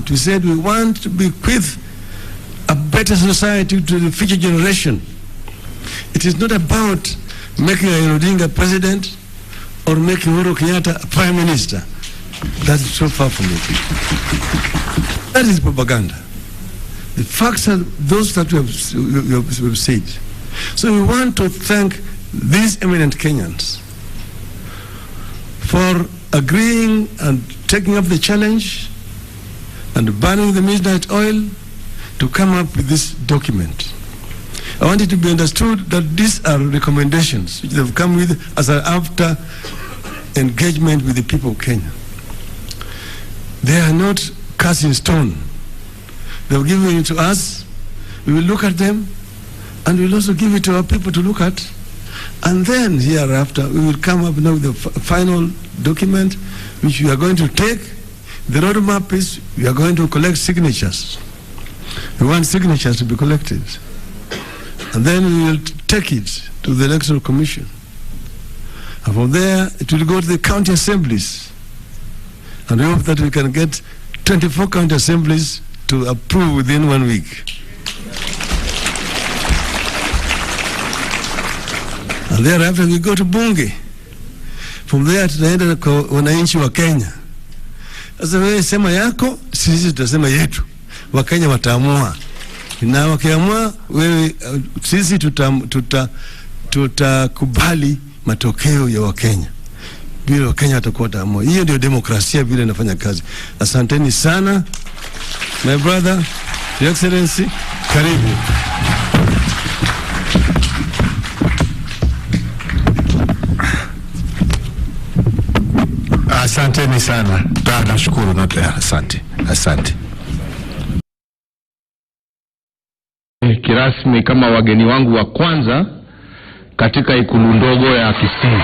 We said we want to bequeath a better society to the future generation. It is not about making Raila Odinga president or making Uhuru Kenyatta prime minister. That is so far from it. That is propaganda. The facts are those that we have said. So we want to thank these eminent Kenyans for agreeing and taking up the challenge and burning the midnight oil to come up with this document. I want it to be understood that these are recommendations which they've come with as an after engagement with the people of Kenya. They are not cast in stone. They've given it to us. We will look at them and we'll also give it to our people to look at. And then hereafter, we will come up now with the final document which we are going to take. The roadmap is we are going to collect signatures. We want signatures to be collected. And then we will take it to the Electoral Commission. And from there, it will go to the county assemblies. And we hope that we can get 24 county assemblies to approve within one week. And thereafter we go to Bunge. From there tunaenda kwa wananchi wa Kenya. Sasa wewe sema yako, sisi tutasema yetu. Wakenya wataamua. Na wakiamua wewe, sisi tutakubali matokeo ya Wakenya. Vile Wakenya watakuwa wataamua. Hiyo ndio demokrasia vile inafanya kazi. Asanteni sana. My brother, Your Excellency, karibu. Asanteni sana. Nashukuru na asante. Asante. Kirasmi kama wageni wangu wa kwanza katika ikulu ndogo ya Kisii.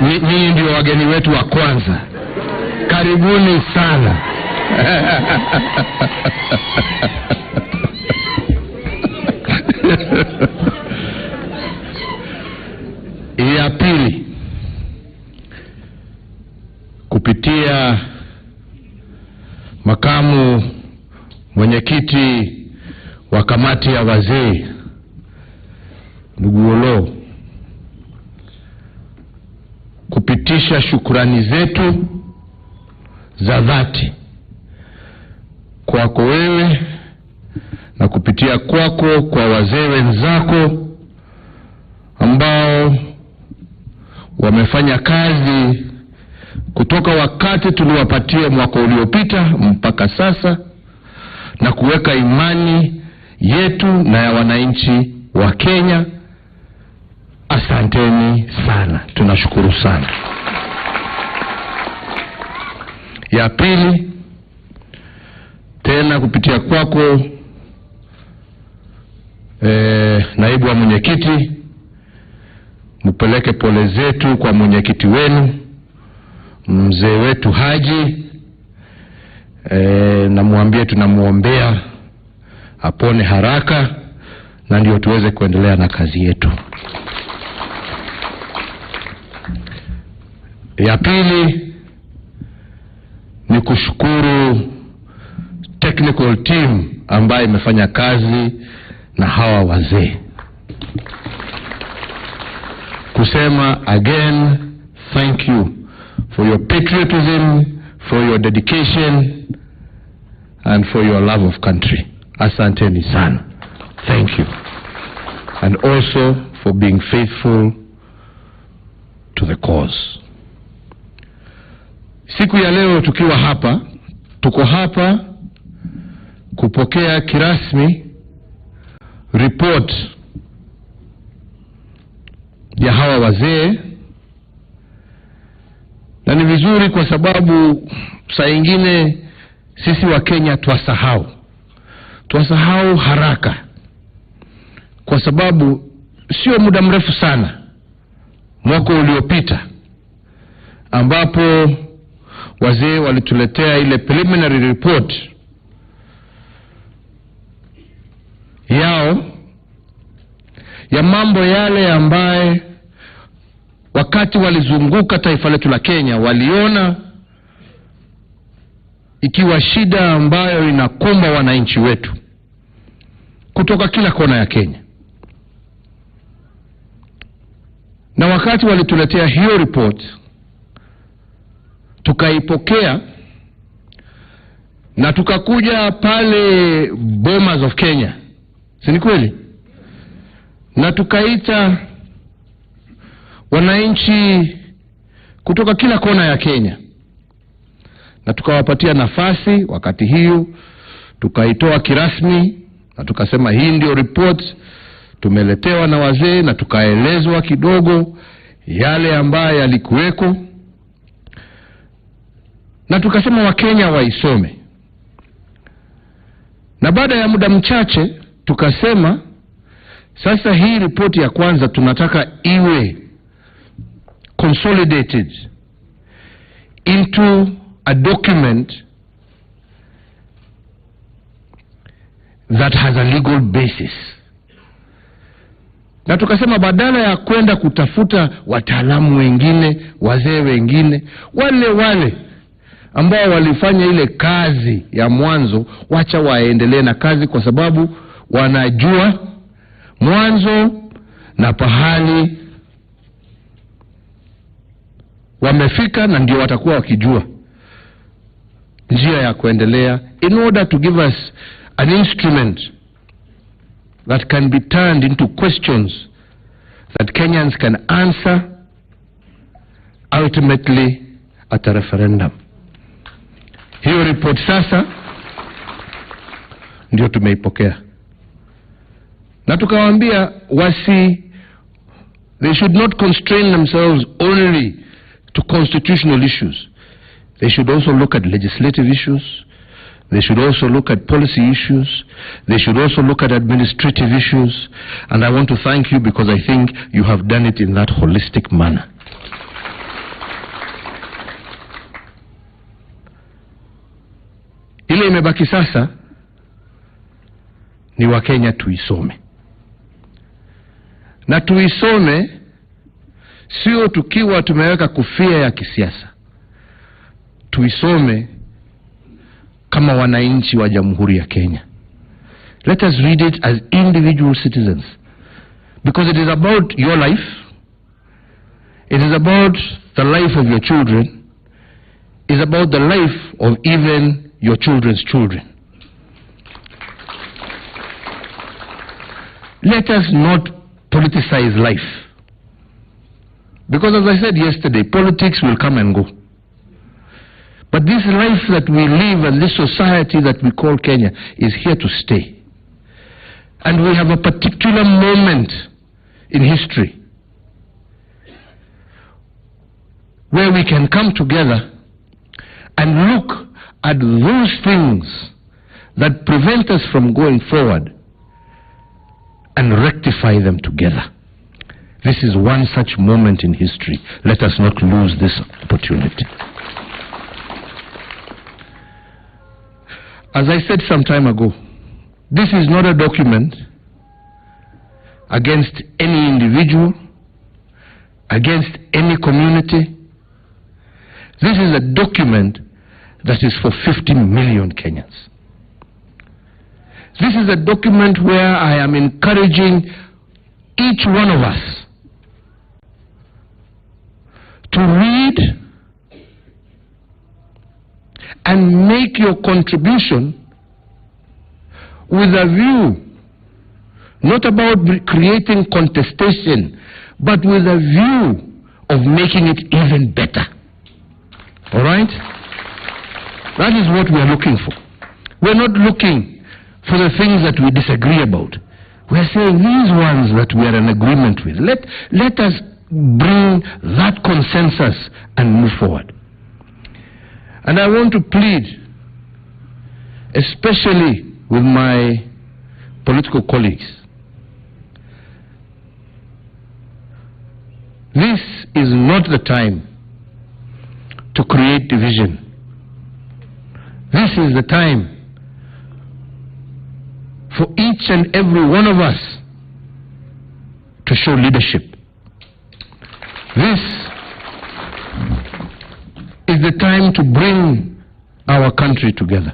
Nyinyi ndio wageni wetu wa kwanza. Karibuni sana. Ya pili, kupitia makamu mwenyekiti wa kamati ya wazee ndugu Olo, kupitisha shukrani zetu za dhati kwako wewe na kupitia kwako kwa wazee wenzako ambao wamefanya kazi kutoka wakati tuliwapatia mwaka uliopita mpaka sasa, na kuweka imani yetu na ya wananchi wa Kenya. Asanteni sana, tunashukuru sana. Ya pili tena, kupitia kwako naibu wa mwenyekiti, mpeleke pole zetu kwa mwenyekiti wenu mzee wetu Haji, na muambie tunamuombea apone haraka na ndio tuweze kuendelea na kazi yetu. Ya pili ni kushukuru technical team ambayo imefanya kazi na hawa wazee. Kusema again, thank you for your patriotism, for your dedication and for your love of country. Asanteni sana. Thank you. And also for being faithful to the cause. Siku ya leo tukiwa hapa, tuko hapa kupokea kirasmi report ya hawa wazee, na ni vizuri kwa sababu saa nyingine sisi wa Kenya twasahau haraka, kwa sababu sio muda mrefu sana mwaka uliopita ambapo wazee walituletea ile preliminary report yao ya mambo yale ambaye wakati walizunguka taifa letu la Kenya waliona ikiwa shida ambayo inakumba wananchi wetu kutoka kila kona ya Kenya. Na wakati walituletea hiyo report, tukaipokea na tukakuja pale Bomas of Kenya, si ni kweli? Na tukaita wananchi kutoka kila kona ya Kenya na tukawapatia nafasi. Wakati hiyo tukaitoa kirasmi na tukasema hii ndio report tumeletewa na wazee, na tukaelezwa kidogo yale ambayo yalikuweko, na tukasema Wakenya waisome. Na baada ya muda mchache tukasema sasa hii ripoti ya kwanza tunataka iwe consolidated into a document that has a legal basis. Na tukasema badala ya kwenda kutafuta wataalamu wengine, wazee wengine, wale wale ambao walifanya ile kazi ya mwanzo, wacha waendelee na kazi, kwa sababu wanajua mwanzo na pahali wamefika, na ndio watakuwa wakijua njia ya kuendelea, in order to give us an instrument that can be turned into questions that Kenyans can answer ultimately at a referendum. Hiyo report sasa ndio tumeipokea, na tukawaambia wasi, they should not constrain themselves only to constitutional issues. They should also look at legislative issues. They should also look at policy issues. They should also look at administrative issues. And I want to thank you because I think you have done it in that holistic manner. Ile imebaki sasa ni Wakenya tuisome. Na tuisome sio tukiwa tumeweka kofia ya kisiasa. Tuisome kama wananchi wa Jamhuri ya Kenya. Let us read it as individual citizens, because it is about your life. It is about the life of your children. It is about the life of even your children's children. Let us not politicize life, because as I said yesterday, politics will come and go. But this life that we live and this society that we call Kenya is here to stay. And we have a particular moment in history where we can come together and look at those things that prevent us from going forward and rectify them together. This is one such moment in history. Let us not lose this opportunity. As I said some time ago, this is not a document against any individual, against any community. This is a document that is for 50 million Kenyans. This is a document where I am encouraging each one of us to read and make your contribution with a view, not about creating contestation, but with a view of making it even better. All right? That is what we are looking for. We're not looking for the things that we disagree about. We are saying these ones that we are in agreement with. Let us bring that consensus and move forward. And I want to plead, especially with my political colleagues, this is not the time to create division. This is the time for each and every one of us to show leadership. This is the time to bring our country together.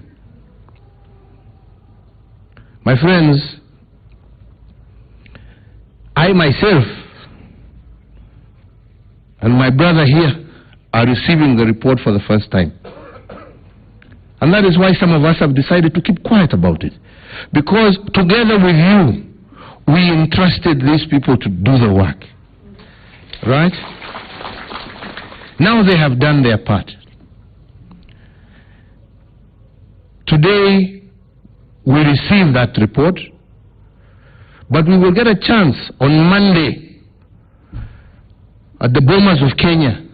My friends, I myself and my brother here are receiving the report for the first time. And that is why some of us have decided to keep quiet about it. Because together with you, we entrusted these people to do the work. Right? Now they have done their part. Today, we receive that report, but we will get a chance on Monday at the Bomas of Kenya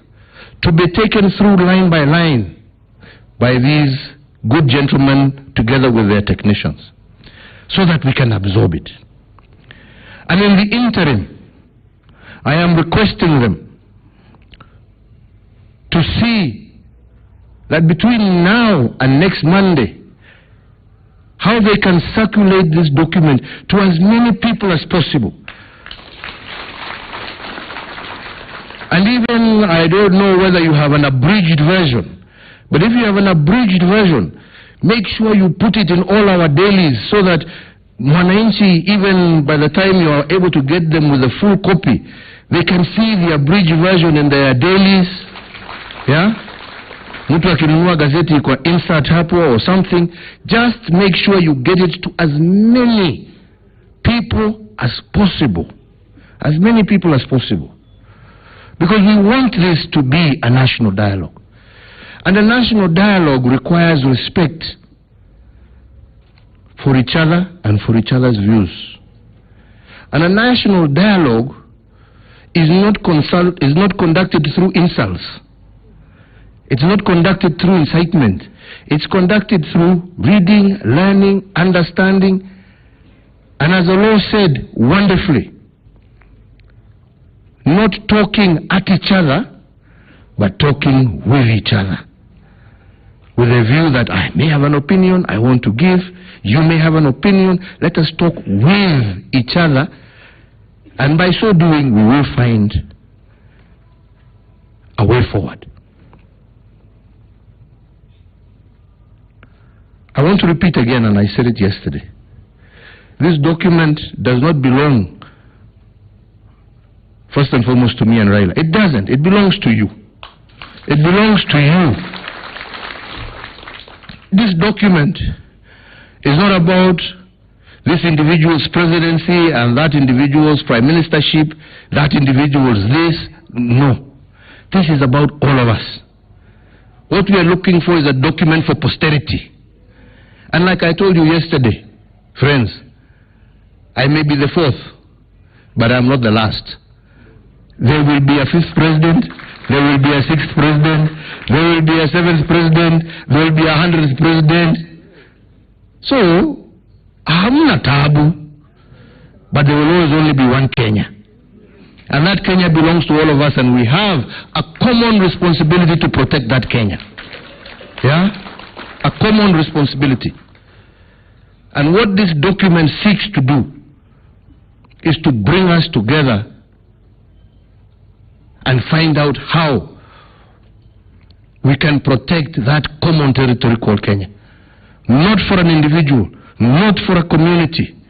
to be taken through line by line by these good gentlemen together with their technicians, so that we can absorb it. And in the interim, I am requesting them to see that between now and next Monday, how they can circulate this document to as many people as possible. And even, I don't know whether you have an abridged version, but if you have an abridged version, make sure you put it in all our dailies so that mwananchi, even by the time you are able to get them with a full copy, they can see the abridged version in their dailies. Yeah? Mtu akinunua gazeti kwa insert hapo or something, just make sure you get it to as many people as possible. As many people as possible. Because we want this to be a national dialogue. And a national dialogue requires respect for each other and for each other's views. And a national dialogue is not conducted through insults. It's not conducted through incitement. It's conducted through reading, learning, understanding, and as the law said wonderfully, not talking at each other, but talking with each other. With a view that I may have an opinion I want to give, you may have an opinion, let us talk with each other, and by so doing we will find a way forward. I want to repeat again, and I said it yesterday, this document does not belong first and foremost to me and Raila. It doesn't. It belongs to you. It belongs to you. This document is not about this individual's presidency and that individual's prime ministership, that individual's this. No. This is about all of us. What we are looking for is a document for posterity. And like I told you yesterday, friends, I may be the fourth, but I'm not the last. There will be a fifth president, there will be a sixth president, there will be a seventh president, there will be a 100th president. So, hamna tabu, but there will always only be one Kenya. And that Kenya belongs to all of us, and we have a common responsibility to protect that Kenya. Yeah? A common responsibility. And what this document seeks to do is to bring us together and find out how we can protect that common territory called Kenya. Not for an individual, not for a community,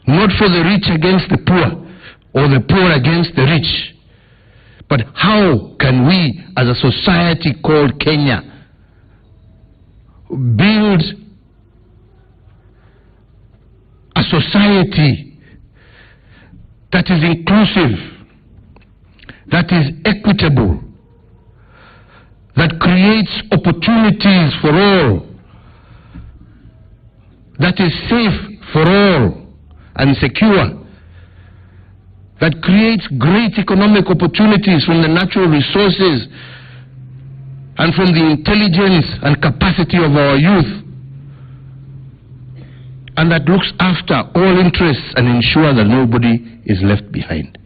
not for the rich against the poor, or the poor against the rich, but how can we as a society called Kenya build a society that is inclusive, that is equitable, that creates opportunities for all, that is safe for all and secure, that creates great economic opportunities from the natural resources and from the intelligence and capacity of our youth, and that looks after all interests and ensure that nobody is left behind.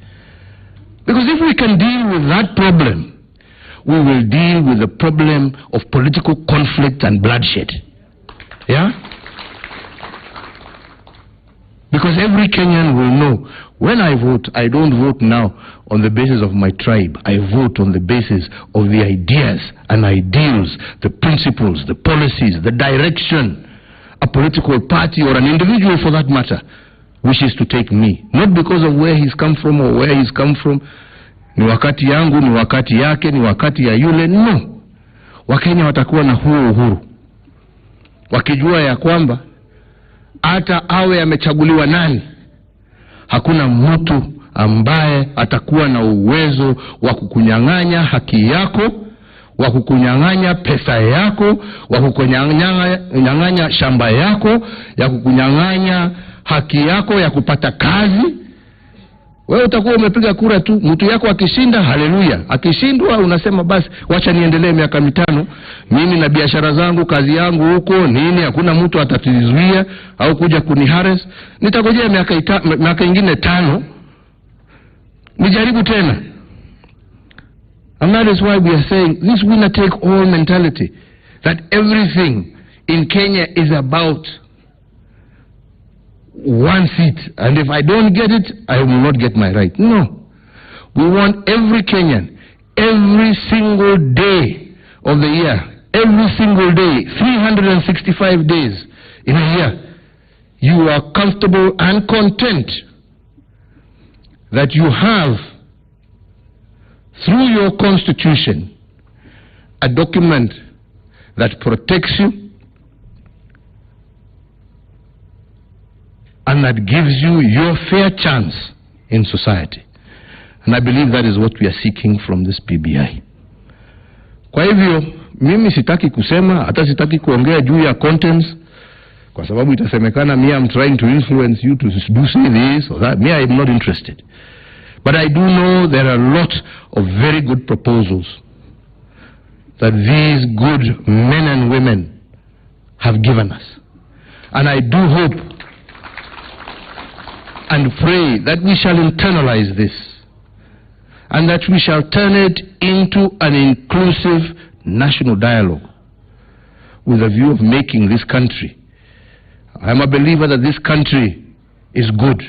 Because if we can deal with that problem, we will deal with the problem of political conflict and bloodshed. Yeah? Because every Kenyan will know, when I vote, I don't vote now on the basis of my tribe. I vote on the basis of the ideas and ideals, the principles, the policies, the direction a political party or an individual for that matter wishes to take me. Not because of where he's come from or where he's come from. Ni wakati yangu, ni wakati yake, ni wakati ya yule. No. Wakenya watakuwa na huo uhuru wakijua ya kwamba hata awe amechaguliwa nani, hakuna mtu ambaye atakuwa na uwezo wa kukunyang'anya haki yako, wa kukunyang'anya pesa yako, wa kukunyang'anya shamba yako, ya kukunyang'anya haki yako ya kupata kazi. Wewe utakuwa umepiga kura tu, mtu yako akishinda, haleluya. Akishindwa unasema basi, wacha niendelee miaka 5, mimi na biashara zangu, kazi yangu huko nini, hakuna mtu atatuzuia au kuja kuniharass. Nitagojea miaka ingine 5 nijaribu tena. And that is why we are saying this winner take all mentality, that everything in Kenya is about one seat, and if I don't get it, I will not get my right. No. We want every Kenyan, every single day of the year, every single day, 365 days in a year, you are comfortable and content that you have, through your constitution, a document that protects you and that gives you your fair chance in society. And I believe that is what we are seeking from this BBI. Kwa hivyo, mimi sitaki kusema, hata sitaki kuongea juu ya contents, kwa sababu itasemekana me I'm trying to influence you to do say this or that. Me, I am not interested. But I do know there are a lot of very good proposals that these good men and women have given us. And I do hope and pray that we shall internalize this and that we shall turn it into an inclusive national dialogue with a view of making this country. I am a believer that this country is good.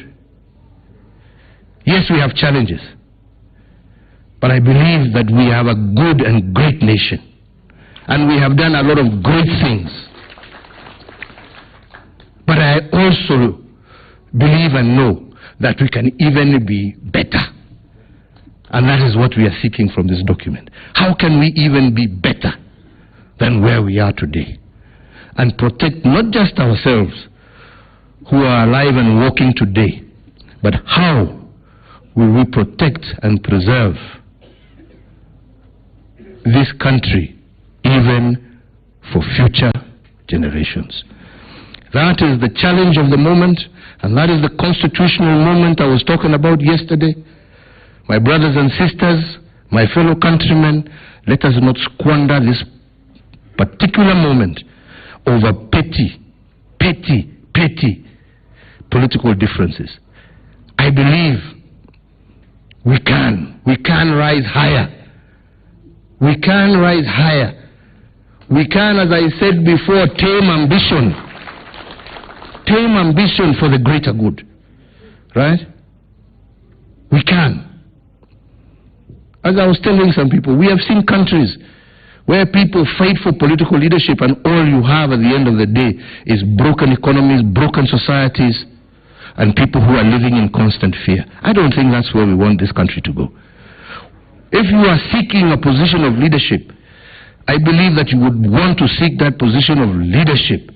Yes, we have challenges, but I believe that we have a good and great nation, and we have done a lot of great things. But I also believe and know that we can even be better. And that is what we are seeking from this document. How can we even be better than where we are today? And protect not just ourselves who are alive and walking today, but how will we protect and preserve this country even for future generations? That is the challenge of the moment, and that is the constitutional moment I was talking about yesterday. My brothers and sisters, my fellow countrymen, let us not squander this particular moment over petty, petty, petty political differences. I believe we can. We can rise higher. We can rise higher. We can, as I said before, tame ambition. Tame ambition for the greater good. Right? We can. As I was telling some people, we have seen countries where people fight for political leadership and all you have at the end of the day is broken economies, broken societies, and people who are living in constant fear. I don't think that's where we want this country to go. If you are seeking a position of leadership, I believe that you would want to seek that position of leadership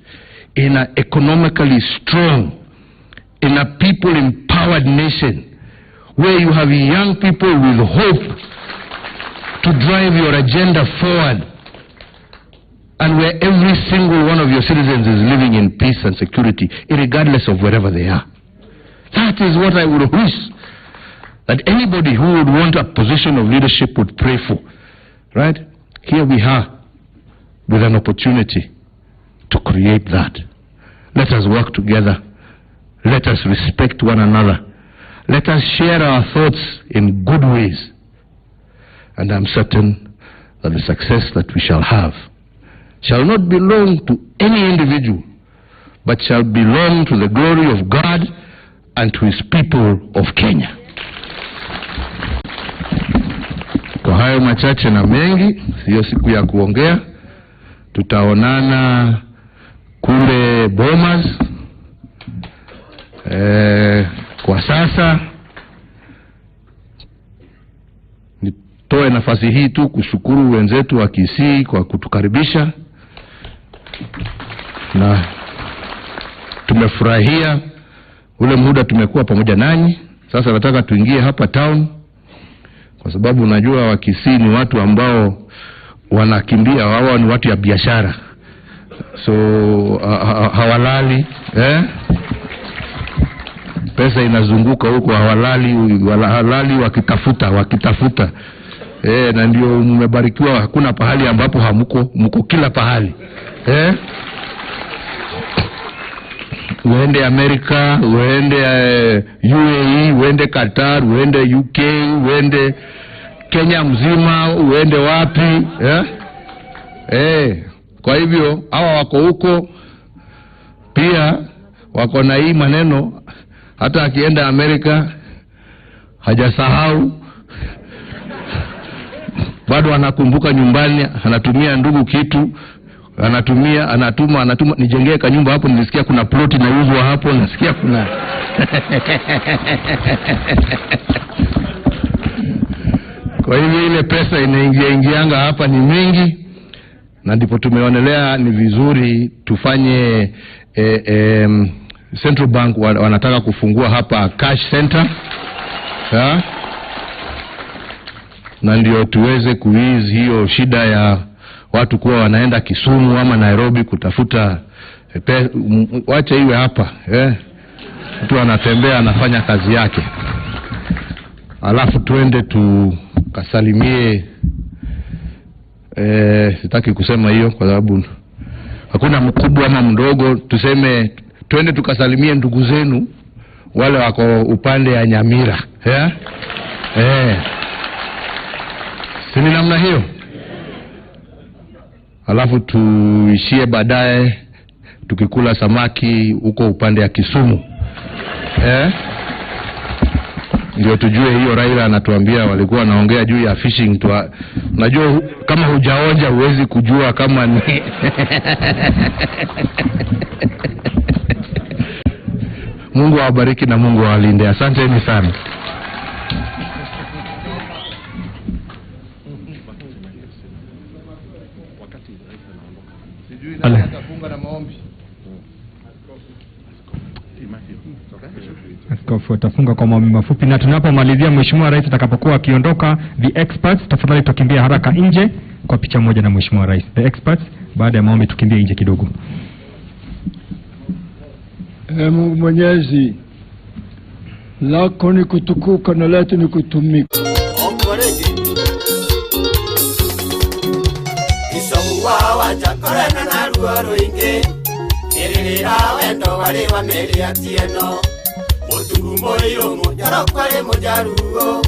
in an economically strong, in a people-empowered nation, where you have young people with hope to drive your agenda forward, and where every single one of your citizens is living in peace and security, regardless of wherever they are. That is what I would wish that anybody who would want a position of leadership would pray for. Right? Here we are with an opportunity to create that. Let us work together. Let us respect one another. Let us share our thoughts in good ways. And I'm certain that the success that we shall have shall not belong to any individual, but shall belong to the glory of God and to his people of Kenya. Kwa hayo machache na mengi, siyo siku ya kuongea. Tutaonana kule Bomas. Kwa sasa nitoe nafasi hii tu kushukuru wenzetu wa Kisii kwa kutukaribisha, na tumefurahia ule muda tumekuwa pamoja nanyi. Sasa nataka tuingie hapa town, kwa sababu unajua Wakisii ni watu ambao wanakimbia, wao ni watu ya biashara, so hawalali, eh? Pesa inazunguka huko, hawalali wakitafuta, na ndio mmebarikiwa, hakuna pahali ambapo hamko, mko kila pahali, eh? Uende Amerika, uende UAE, uende Qatar, uende UK, uende Kenya mzima, uende wapi, eh? Kwa hivyo hawa wako huko pia wako na hii maneno. Hata akienda Amerika hajasahau, bado anakumbuka nyumbani, anatumia ndugu kitu, anatumia, anatuma, nijengee kanyumba hapo, nilisikia kuna ploti inauzwa hapo, nasikia kuna Kwa hivyo ile pesa inaingia ingianga hapa ni mingi, na ndipo tumeonelea ni vizuri tufanye Central Bank wanataka kufungua hapa cash center, ya? Na ndio tuweze kuizi hiyo shida ya watu kuwa wanaenda Kisumu ama Nairobi kutafuta wacha iwe hapa, eh? Mtu anatembea anafanya kazi yake. Alafu tuende tukasalimie, sitaki kusema hiyo kwa sababu hakuna mkubwa ama mdogo, tuseme tuende tukasalimie ndugu zenu wale wako upande ya Nyamira, eh? Si ni namna hiyo? Alafu tuishie baadaye tukikula samaki huko upande ya Kisumu, eh? Ndio tujue hiyo Raila anatuambia walikuwa wanaongea juu ya fishing. Unajua kama hujaonja huwezi kujua kama ni Mungu awabariki na Mungu awalinde. Asanteni sana. Askofu atafunga kwa maombi mafupi, na tunapomalizia Mheshimiwa Rais atakapokuwa akiondoka, the experts tafadhali tukimbie haraka nje kwa picha moja na Mheshimiwa Rais. The experts, baada ya maombi tukimbie nje kidogo. Mungu Mwenyezi, lako ni kutukuka na letu ni kutumika. Muturumo iyo munyarokore mujaruo.